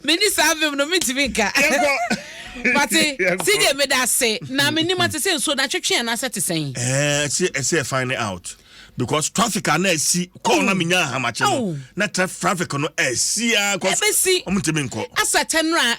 Meni saa vim no mentumi nka. Yɛnkɔ. Mate, Yɛnkɔ. CJ meda ase. Na menim ate sɛ nsuo no atwetwe anaasɛ te sɛn? Ɛɛ ɛsɛ sɛ find it out because traffic a na ɛsi kɔɔ na menya ahamakye no Oh. na traffic no ɛsi a kɔ Ɛbɛsi. ɔmo ntumi nkɔ. Asa tɛnora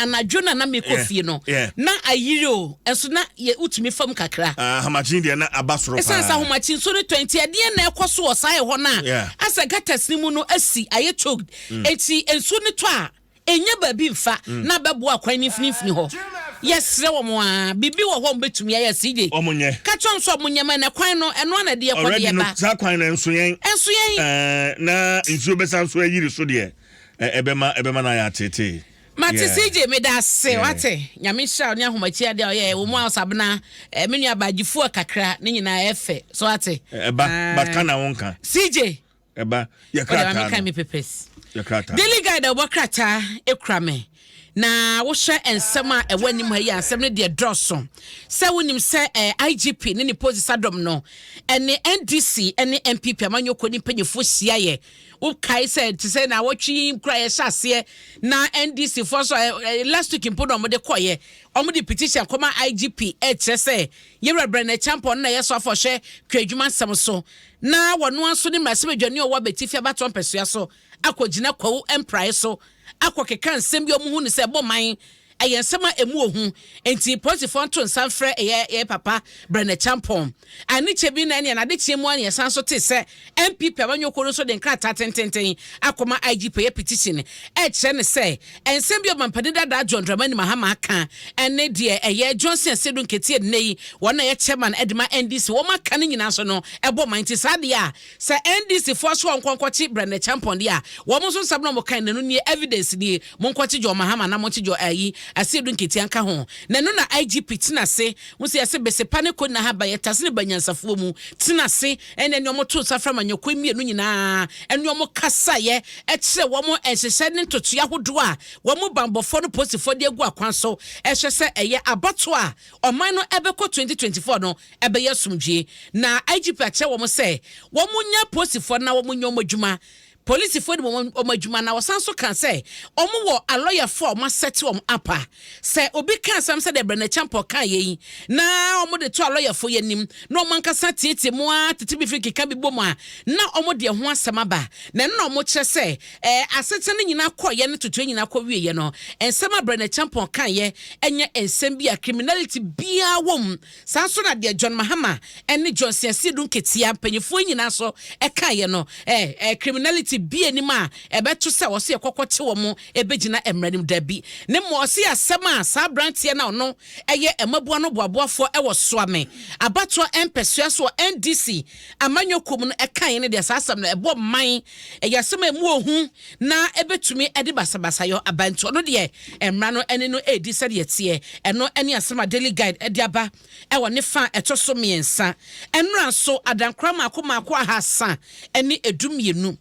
anadwo na na mekɔ fie no na ayiri o, ɛnso na yɛ wotumi fam kakra. Ah, ahamakye deɛ na aba soro paa. Ɛsiane sɛ ahomakye nsuo no tɔ nti, ɛdeɛn na ɛkɔ so wɔ saa ɛhɔ no a asɛ gutters no mu no asi ayɛ choked. Enti nsuo no tɔ a, ɛnnya baabi mfa na abɛboa kwan no mfinimfini hɔ. Yɛsrɛ wɔn ara, biribi wɔ hɔ a wɔbɛtumi ayɛ a CJ, Wɔnyɛ. ka kyerɛ wɔn sɛ wɔnyɛ ma ɛnɛ kwan no, ɛno ara na ɛde yɛkɔ de Already no, yɛba. saa kwan no ɛnso yɛn. Ɛnso yɛn. Ɛɛ, na nsuo bɛsan so ayiri so deɛ, ɛ, ɛbɛma, ɛbɛma no ayɛ ateetee. Mate Yeah. CJ meda ase Yeah. wate nyame nhyira wo ne ahomakyi adeɛ a ɔyɛ wɔ mu a ɔsabena eh, me nua baagyefoɔ kakra ne nyinaa ɛfɛ so wate Ɛba, but ka na wo nka. CJ Ɛba, yɛ wode ma krataa meka no. me papers. Yɛ krataa. Daily Guide a wɔbɔ krataa ekura me na wohwɛ nsɛm a ɛwɔ anim ha yi a nsɛm no deɛ dɔɔso sɛ wonim sɛ eh, IGP ne ne posi sadɔm no ɛne NDC ne NPP amanyɔkuo ne mpanyinfoɔ hyiaeɛ. Wokae sɛ te sɛ naawɔtwe yi kura yɛhyɛ aseɛ na NDC foɔ nso ɛ ɛ last week mpo na wɔde kɔeɛ. Wɔde petition kɔma IGP ɛkyerɛ sɛ Yɛwura Brenda Acheampong no na ɛyɛ soafo ɔhwɛ kuadwuma nsɛm so na wɔno ara nso ne mmarahyɛbadwani a ɔwɔ Abetifi abatoɔ mpɛsoa so akɔgyina Kwawu mpraeɛ so akɔkeka nsɛm bi a wɔhu no sɛ ɛbɔ man. Ɛyɛ nsɛm a emu wɔ hu, enti polisifo nto nsa mfrɛ ɛyɛ yɛn papa Bernard Champong. Anikyɛ bi na ɛneɛ n'adekyeɛ mu ara na yɛsan nso tee sɛ NPP amanyɔkuo no nso de nkrataa tententen akɔma IGP ɛyɛ petition ɛrekyerɛ no sɛ nsɛm bi a ɔmampanin dadaa John Dramani Mahama aka ɛne deɛ ɛyɛ Johnson Asiedu Nketia nnɛ yi wɔn na ɛyɛ chairman de ma NDC wɔn aka no nyinaa nso no ɛbɔ man nti saa deɛ a Sɛ NDC foɔ so ɔnkɔ nkɔkye Brenda Acheampong deɛ a, wɔn nso nsɛm na wɔn kan no ɛno nie, evidence nie, monkɔkye John Mahama na monkye John ayi, Asiedu Nketia nka ho. Na ɛno na IGP tena ase, wohu sɛ yɛse bese pa ne konna ha ba, yɛtase no ba nyansafoɔ mu, tena ase ɛne ɛne wɔn too nsa frɛ amanyɔkuo mmienu nyinaa ɛne wɔn kasaeɛ kyerɛ wɔn nhyehyɛe ne ntotoeɛ ahodoɔ a wɔn banbɔfoɔ no polisifoɔ de agu akwan so ɛhwɛ sɛ ɛyɛ abatoɔ a ɔman no ɛbɛkɔ 2024 no ɛbɛyɛ asomdwie. Na IGP akyerɛ wɔn sɛ wɔnyɛ apolisifoɔ na wɔnyɛ wɔn adwuma. Polisifoɔ nim wɔn wɔn adwuma na wɔsan nso kaa sɛ wɔwɔ alɔyafoɔ a wɔasɛte wɔn up a sɛ obi ka asɛm sɛdeɛ Brenda Acheampong kaeɛ yi na wɔde to alɔyafoɔ yi anim na wɔn ankasa teatea mu ara tete bi firi keka bi bom a na wɔde ɛho asɛm aba. Na ɛno na wɔkyerɛ sɛ ɛɛ asetena no nyinaa kɔeɛ ne totoeɛ nyinaa kɔwieɛ no nsɛm a Brenda Acheampong kaeɛ nyɛ nsɛm bi a criminality biara wɔ mu. Saa nso na deɛ John Mahama ne Johnson Asiedu Nketia mpanyinfoɔ yi nyinaa nso kaeɛ no, eh, eh, criminality bi anim a ɛbɛto sɛ ɔse yɛkɔkɔ kye wɔn ɛbɛgyina mmara no mu, dabi. Ne mmom ɔse asɛm a saa abranteɛ no a ɔno yɛ mmabua no boaboafoɔ wɔ Soame abatoɔ mpɛsoa so wɔ NDC amanyɔ kuo mu no kaeɛ no deɛ saa asɛm no ɛbɔ man, ɛyɛ asɛm a ɛmu ɔhu na ɛbɛtumi de basabasayɔ aba nti ɔno deɛ mmara no ne no redi sɛdeɛ ɛteɛ. Ɛno ne asɛm a Daily Guide de aba wɔ ne fa a ɛtɔ so mmiɛnsa. Nnora nso, adankora mmaako mmaako 312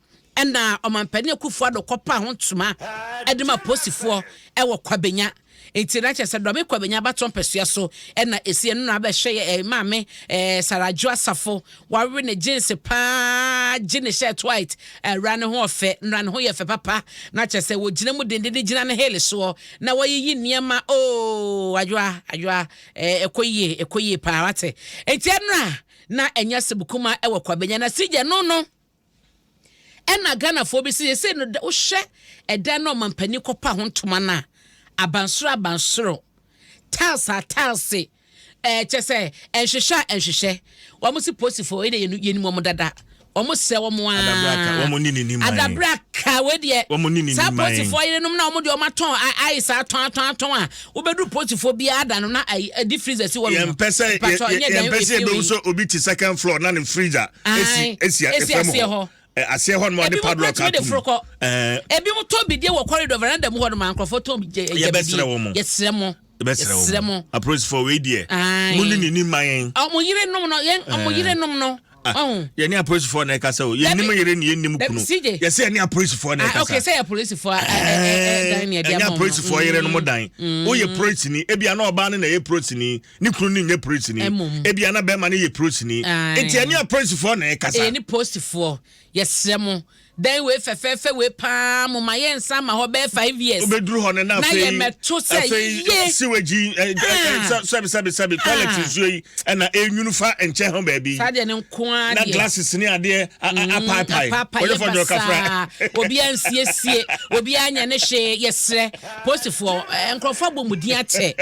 na Ɔmampanin Akufo Addo kɔpaa ho ntoma de ma apolisifoɔ wɔ Kwabenya. Nti na kyerɛ sɛ Dɔme Kwabenya abatoɔ mpɛsoa so na ɛsi. Ɛno na abɛhwɛ yɛ eh, maame eh, Sarah Adwo Asafo. Wawe ne jeans paa, gye ne shirt white. Awura ne ho ɔfɛ, nnora ne ho yɛ fɛ papa. Na kyerɛ sɛ wɔgyina mu dendenden gyina ne heel soɔ na wayiyi nneɛma. Oo, Adwoa, Adwoa, eh, ɛkɔ yie, ɛkɔ yie paa, wate. Nti ɛnora na ɛnyɛ asɛm kumaa ɛwɔ Kwabenya na Sigya no no. Ɛna Ghanafoɔ bi sɛ yɛsei no wohwɛ ɛdan no ɔmampanin kɔpa ho ntoma no a, abansoro abansoro, tiles a tiles, ɛɛ kyɛ sɛ nhwehwɛ a nhwehwɛ. Wɔn si polisifoɔ wei deɛ yɛnim wɔn dada. Wɔn sɛ wɔn aa. Wɔn ni ne ni man. Adabraka wei deɛ. Wɔn ni ne ni Saa man. polisifoɔ yerenom na wɔn deɛ wɔn atɔn ayɛ saa atɔn atɔn atɔn a wobɛduru polisifoɔ biara da no na ayi adi freezer si hɔ nom. Yɛmpɛ sɛ Mpatsɔ, nyɛ dan yɛmpɛ sɛ efie yɛbɛhu wei. sɛ obi te second floor na ne freezer esi Ae, esi esi fam aseɛ hɔ. hɔ. Ɛ, aseɛ hɔ nom a ɔde Ebi mo padlock kura tumi de atom. foro kɔ. Ɛɛ, Ebi mo tɔn bidie wɔ corridor veranda mu hɔ nom a nkurɔfoɔ tɔn gya gya Yɛbɛsrɛ bidie. wɔn. Yɛsrɛ mo. Yɛbɛsrɛ Yɛsrɛ wɔn. mo. Apolisifoɔ wei deɛ, Ae. mo ne ne ni ma yɛn. Ɔmo yerenom no, yɛn ɔmo Ɛɛ. yerenom no. Ah, Ɔho. yɛne apolisifoɔ na ɛkasa o. Yɛnnim Dabi. yere ne yɛnnim Dabi, kunu. CJ. Yɛsɛ yɛne apolisifoɔ na Ah, ɛkasa. okay, sɛ yɛ polisifoɔ a, ɛ, ɛ, ɛ, ɛ, dan ne ɛde Ɛnyɛ ama wɔn. apolisifoɔ yere no mo dan. Woyɛ polisini, ebia na ɔbaa no na ɛyɛ polisini, ne kunu no nyɛ polisini. Mmom. Ebia na bɛrima no yɛ polisini. Ae. Nti ɛne apolisifoɔ na ɛkasa. Ɛyɛ ne polisifoɔ. Yɛsrɛ mo. Dan wei fɛfɛɛfɛ wei paa mo ma yɛn nsa ma hɔ bɛyɛ 5 years. Wobɛduru hɔ no na Na afei yɛ mɛto sɛ afei yie. Sewage yi Ah. sɛbi sɛbi sɛbi, toilet Ah. nsuo yi ɛna enwunu fa nkyɛn ho baabi. Saa deɛ ne nko ara Na deɛ. glasses ne adeɛ apaapae. Apaapae. Wɔyɛ fɔ deɛ yɛ ɔkafra. basaa, obiara nsiesie, obiara nyɛ ne hwee. Yɛsrɛ posifoɔ, nkurɔfoɔ abɔ mu din akyɛ,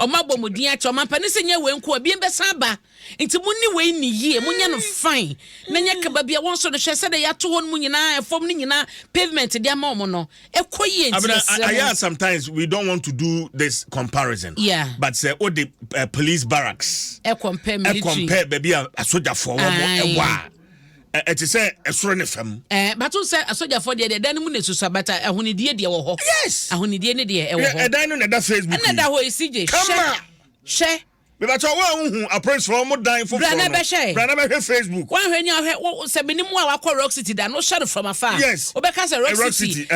ɔmo abɔ mu din akyɛ. Ɔmampanin sɛ nyɛ wei nko a, ebien bɛsan aba, nti mo ni wei ni yie, mo nyɛ no fine na nyɛ kaba bia wɔn nso no. Hwɛ sɛdeɛ yɛato hɔ no mu nyinaa, ɛfam no nyinaa pavement de ama wɔn no ɛkɔ yie, nti Abena, yɛsrɛ I mo. Sometimes we don't want to do this comparison. But sɛ o de police barracks Ɛ compare ɛ military. Compare baabi a asogyafoɔ wɔ mo Aye. ɛwɔ a, ɛte sɛ ɛsoro ne fam. Bato sɛ asogyafoɔ deɛ, dan no mu na esusu abata, ahonidie deɛ wɔ hɔ. Ahonidie ne deɛ ɛwɔ hɔ. Ɛdan no na ɛda Facebook Ɛna yi. da hɔ esi gye. Kama. Hwɛ hwɛ. Mebatɔ wo a wohu apolisifoɔ mo dan foforɔ Bra na no. bɛhwɛ. Bra na bɛhwɛ Facebook. Woahwɛ ni ahwɛ sɛ menim wo a wakɔ Rock City da no, wohyɛ no from afar, wobɛka sɛ Rock City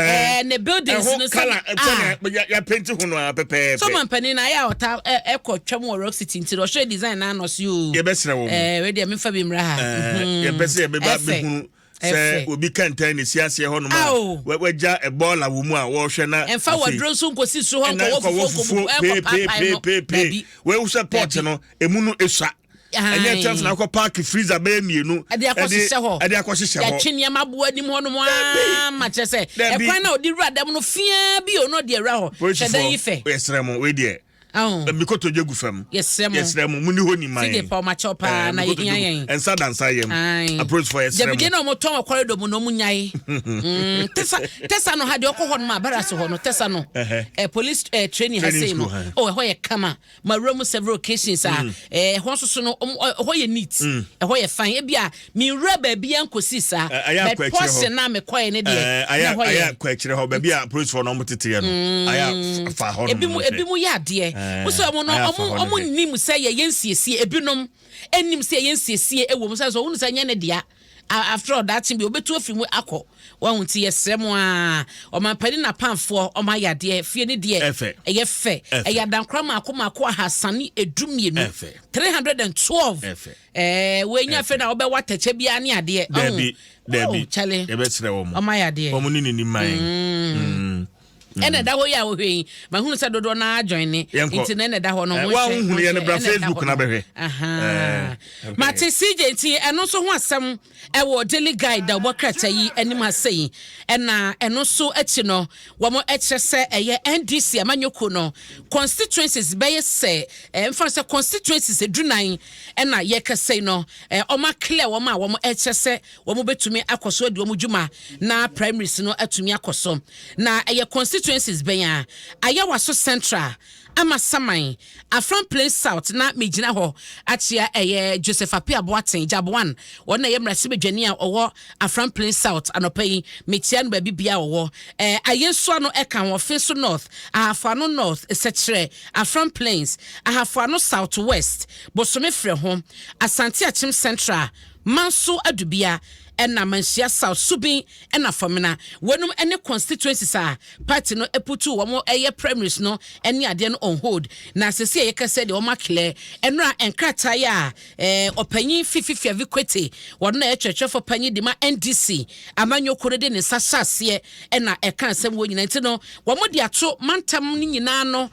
ne buildings no ɛho colour ah. sɛnea yɛapenti ho no a pɛpɛɛpɛ. So mampanin na ayɛ a ɔta ɛkɔ twam wɔ Rock City, nti ɔhwɛ design na anɔ so o. Yɛbɛsrɛ wɔ mu. Wei deɛ memfa bi mmra ha. Yɛpɛ sɛ yɛbɛba Ɛfɛ. bɛhunu sɛ Ɛfɛ. obi kɛntɛn ne si aseɛ hɔ nom a Ao. wagya bɔɔla wɔ mu a wɔrehwɛ na Ɛmfa afei- waduro nso nkɔsi soro hɔ ɛna nkɔwɔ nkɔwɔ fufuo fufuo nkɔbu ɛnkɔ paapae no. peepeepeepee. Dabi. Wei sɛ pot Dabi. no emu no esua. Ɛnyɛ kyɛnse na akɔ park freezer bɛyɛ mmienu. Ɛde akɔhyehyɛ hɔ. Ɛde akɔhyehyɛ hɔ. Yɛtwe nneɛma aboa anim hɔ nom aa ma kyerɛ sɛ Dabi. ɛkwan na ɔde wura dɛm no fiaa bi o na ɔde awura hɔ. Hyɛ dan yi fɛ. Yɛsrɛ mo, wei deɛ Aho. mikotodwe gu fam. Yɛsrɛ mo. Yɛsrɛ mo, mu ni hɔ ni man. Sidi pa ɔmakyɛw paa na Mikotodwe yɛhia gu- yɛn. Ɛnsa dansa yam. Aye. Apolisifoɔ, yɛsrɛ Gyabidie mo. na ɔmo tɔn wɔ corridor mu na ɔmo nyae. Tesa no ha deɛ, ɔkɔ hɔ nom a barracks hɔ no, tesa no police training ha Training sei no. school, ha. Oh, ɛhɔ yɛ kama. Ma wura mu several occasions a ɛhɔ nso so no, ɛhɔ yɛ neat, ɛhɔ yɛ fine. Ebi a mi nwura baabi a nkosi saa, Ɛyɛ but akɔ akyire hɔ. portion na mekɔɛ ne deɛ Ɛɛ, na ayɛ ɛhɔ ayɛ yɛ akɔ akyire hɔ baabi a apolisifoɔ no ɔmo teteɛ no, ayɛ fa hɔ nom ebi mu no hwɛ. Ebi mu yɛ adeɛ wosɛ ɔmo no Ayɛ afa ɔmo hɔ no ɔmo hwɛ. nim sɛ yɛyɛ nsiesie, ebinom enim sɛ yɛyɛ nsiesie ɛwɔ mu sɛ ɔmo sɛ nyɛ ne dea. After all, daakye bi obetu afiri mu akɔ wɔn ti. Yɛsrɛ mu a, ɔmampanin na pamfoɔ ɔmo ayɛ adeɛ, fie ne deɛ Ɛfɛ. ɛyɛ fɛ. Ɛfɛ. Ɛyɛ adankora mako mako 312. Ɛfɛ. 312. Ɛfɛ. Wɔnya afei na wɔbɛwɔ atɛkyɛ biara ne adeɛ. Dabi, dabi. Oh, Charlie. Yɛbɛsrɛ wɔ mo. Ɔmo ayɛ adeɛ. Wɔn ne ne ni man. Ɛna ɛda hɔ yi a wɔhwɛ yi, mahunu sɛ dodoɔ naa join ne Yɛnkɔ. nti na ɛna ɛda hɔ no. Eh, Monhwɛ, wa wohunu yɛ no, monhwɛ, bra ɛna ɛda Facebook hɔ na no. bɛhwɛ. Aha. Okay. Mate CJ, nti ɛno nso ho asɛm ɛwɔ Daily Guide da wɔbɔ krataa yi anim ha sɛyi. Ɛna ɛno nso akyi no, wɔn kyerɛ sɛ ɛyɛ NDC amanyɔkuo no constituencies bɛyɛ sɛ mfa sɛ constituencies 14 ɛna yɛkasa yi no, ɔmo aclear wɔn a wɔn kyerɛ sɛ wɔn bɛtumi akɔ so adi wɔn dwuma na primaries no atumi akɔ so. Na ɛyɛ constituencies bɛn a? Ayawaso Central, Amasaman, Afram Plains South. Na megyina hɔ akyea ɛyɛ Joseph Apia Boaten Jaboan, wɔn na ɛyɛ mmarahyɛbadwani a ɔwɔ Afram Plains South. Anɔpa yi mekyia no baabi bia ɔwɔ. Ayensoa no ɛka ho, Ɔfeso North, Ahafoano North, Sɛkyerɛ, Afram Plains, Ahafoano South West, Bosome Frɛ ho, Asante Akyem Central, Manso Adubia, ɛna Manhyia South, Subin, ɛna Fomena. Wɔnum ɛne constituencies a party no eputu wɔn ɛyɛ primaries no ɛne adeɛ no on hold. Na sisi a yɛkɛsɛ deɛ, wɔn aclear ɛnura nkrataa yi a ɔpanyin Fifi Fiavi Kwetey, wɔn na ɛkyerɛkyerɛfo panyin de ma NDC amanyɔkuo no, de ne nsa hyɛ aseɛ ɛna ɛka asɛm wɔ nyinaa. Nti no wɔn de ato mantam no nyinaa no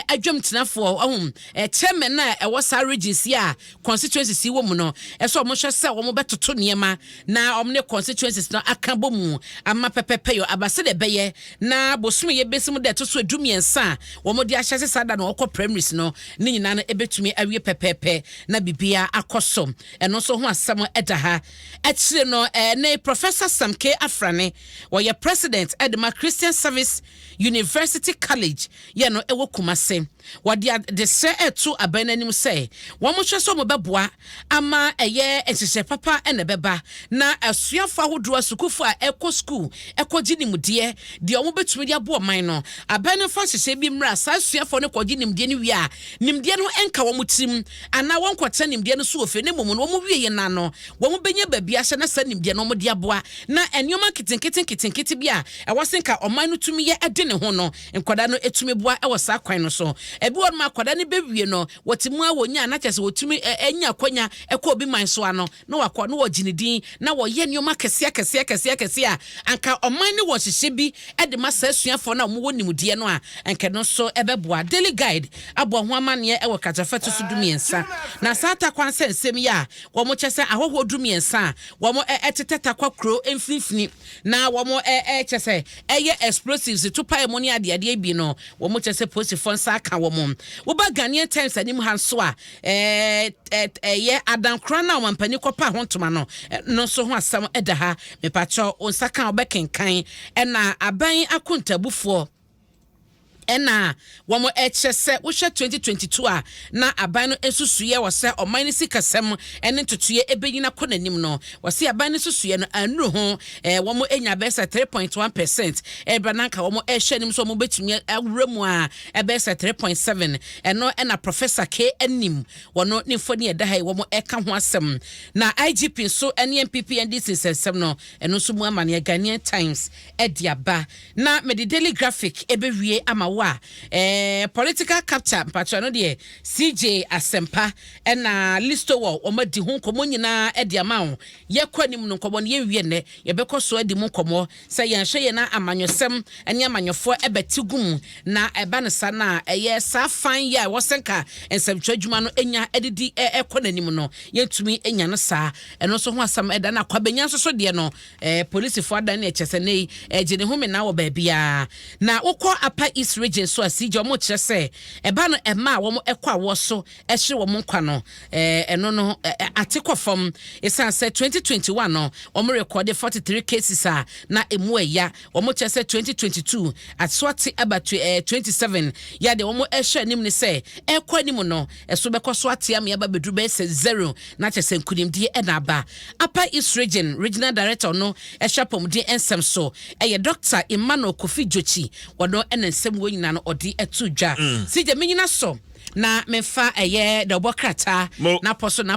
adwamtenafoɔ ɔhun chairman a ɛwɔ saa regions yi a constituencies yi wɔ mu no, ɛsɛ wɔn hwɛ sɛ wɔn bɛtoto nneɛma na wɔn ne constituencies no aka bɔ mu ama pɛpɛpɛ yɔ aba sɛ de ɛbɛyɛ na bosom yɛ bɛsi mu dɛ ɛto so 13 a wɔn de ahyɛ se saa da na wɔkɔ primaries no ne nyinaa no ɛbɛtumi awie pɛpɛɛpɛ na biribiara akɔ so. Ɛno nso ho asɛm ɛda ha. Akyire no, ne Professor Sam K Afrane, wɔyɛ president ɛde ma Christian Service University College yɛ no ɛwɔ Kumase, wɔde adesrɛ ɛto aban no anim sɛ wɔn hwɛ sɛ wɔn bɛboa ama ɛyɛ nhyehyɛ papa ɛna ɛbɛba na asuafo ahodoɔ, asukuufo a ɛkɔ sukuu ɛkɔgye nimdeɛ deɛ wɔn bɛtumi de aboɔ ɔman no, aban no fa nhyehyɛ bi mmra saa asuafoɔ no kɔgye nimdeɛ no wie a, nimdeɛ no ɛnka wɔn tirim anaa wɔn kɔtena nimdeɛ no so wɔ fie. Ne mmom no, wɔn wie yɛ nano wɔn bɛnya baabi ahyɛ na saa nimdeɛ no wɔn de aboa na nneɛma nketenkete nketenkete bi a ɛwɔ se nka ɔman no tumi yɛ ɛde ne ho no, nkwadaa no etumi boa ɛwɔ saa kwan no so. Ebi wɔ nom akwadaa no bɛwie no, wɔte mu a wɔnya na kyerɛ sɛ wɔtumi anya akwanya ɛkɔ obi man so ano na wakɔ na wɔgye ne din na wɔyɛ nneɛma kɛseɛ kɛseɛ kɛseɛ kɛseɛ a anka ɔman ne wɔ hyehyɛ bi de ma saa asuafoɔ no a wɔwɔ nimdeɛ no a, anka no nso ɛbɛboa. Daily Guide abɔ ho amanneɛ wɔ kratafa to so 13. Na saa Tarkwa nsɛnsɛm yi a wɔn kyɛ sɛ ahɔhoɔ 13 a wɔn ɛtetɛ Tarkwa kuro mfimfini na wɔn ɛkyɛ sɛ ɛyɛ explosives to pae mu ne adeadeɛ bi no, wɔn kyɛ sɛ polisifoɔ nsa aka wɔn. Woba Ghanaian Times anim ha nso a, ɛyɛ adankora no a ɔmampanin kɔpa ho ntoma no nso ho asɛm ɛda ha. Mepakyɛw, wo nsa ka wobɛkenkan. Ɛna aban akontabufoɔ ɛna wɔn ɛkyerɛ sɛ wohwɛ 2022 a, na aban no nsusuiɛ wɔ sɛ ɔman no sikasɛm ɛne ntotoeɛ ɛbɛnyina kɔ n'anim no, wɔsi aban no nsusuiɛ no anuru ho. Wɔn anya bɛyɛ sɛ 3.1%. Ɛbɛn nanka wɔn ɛhyɛ anim sɛ wɔn bɛtumi awura mu a ɛbɛyɛ sɛ 3.7. Ɛno ɛna Professor K anim wɔn ne mfoni ɛda ha yi wɔn ɛka ho asɛm. Na IGP nso ɛne NPP NDC nsɛnsɛm no, ɛno nso mu amaneɛ Ghanaian Times ɛde aba. Na mede Daily Graphic ɛbɛwie ama wo a, political capture mpatwa no deɛ, CJ Asɛmpa ɛna Listowɔ wɔn adi ho nkɔmɔ nyinaa ɛde ama wo. Yɛkɔ anim no, nkɔmɔ no yɛnwie nnɛ, yɛbɛkɔ so adi mu nkɔmɔ sɛ yɛnhwɛ yɛn na amanyɔsɛm ɛne amanyɔfoɔ ɛbɛte gu mu na ɛba no sa na ɛyɛ saa fan yi a ɛwɔ sɛ nka nsɛmtwerɛ adwuma no nya ɛdidi ɛkɔ n'anim no, yɛntumi nya no saa. Ɛno nso ho asɛm ɛda. Na Kwabenya nso so deɛ no, polisifoɔ adan ne ɛkyɛ sɛ ne yi ɛgye ne ho mena wɔ baabiara. Na wokɔ Upper East Region so a, sigya wɔn kyerɛ sɛ ɛba no ɛma a wɔn ɛkɔ awɔ so ɛhyere wɔn nkwa no, ɛno no ate kɔ fam, ɛsiane sɛ 2021 no wɔn rekɔde 43 cases a na emu ɛya. Wɔn kyerɛ sɛ 2022 aso ate aba 27. Yɛ deɛ wɔn ɛhyɛ anim ne sɛ ɛkɔ anim no, ɛso bɛkɔ so ate ama yɛaba bɛduru bɛyɛ sɛ zero, na kyerɛ sɛ nkunimdie ɛna aba. Upper East Region regional director no ɛhyɛ apɔmuden nsɛm so ɛyɛ Dr Emmanuel Kofi Djokyi. Wɔno ɛna nsɛm wɔ nyinaa no ɔde ɛto dwa. Sigya menyina so na memfa ɛyɛ dɛwbɔ krataa Mo. Na pɔ so na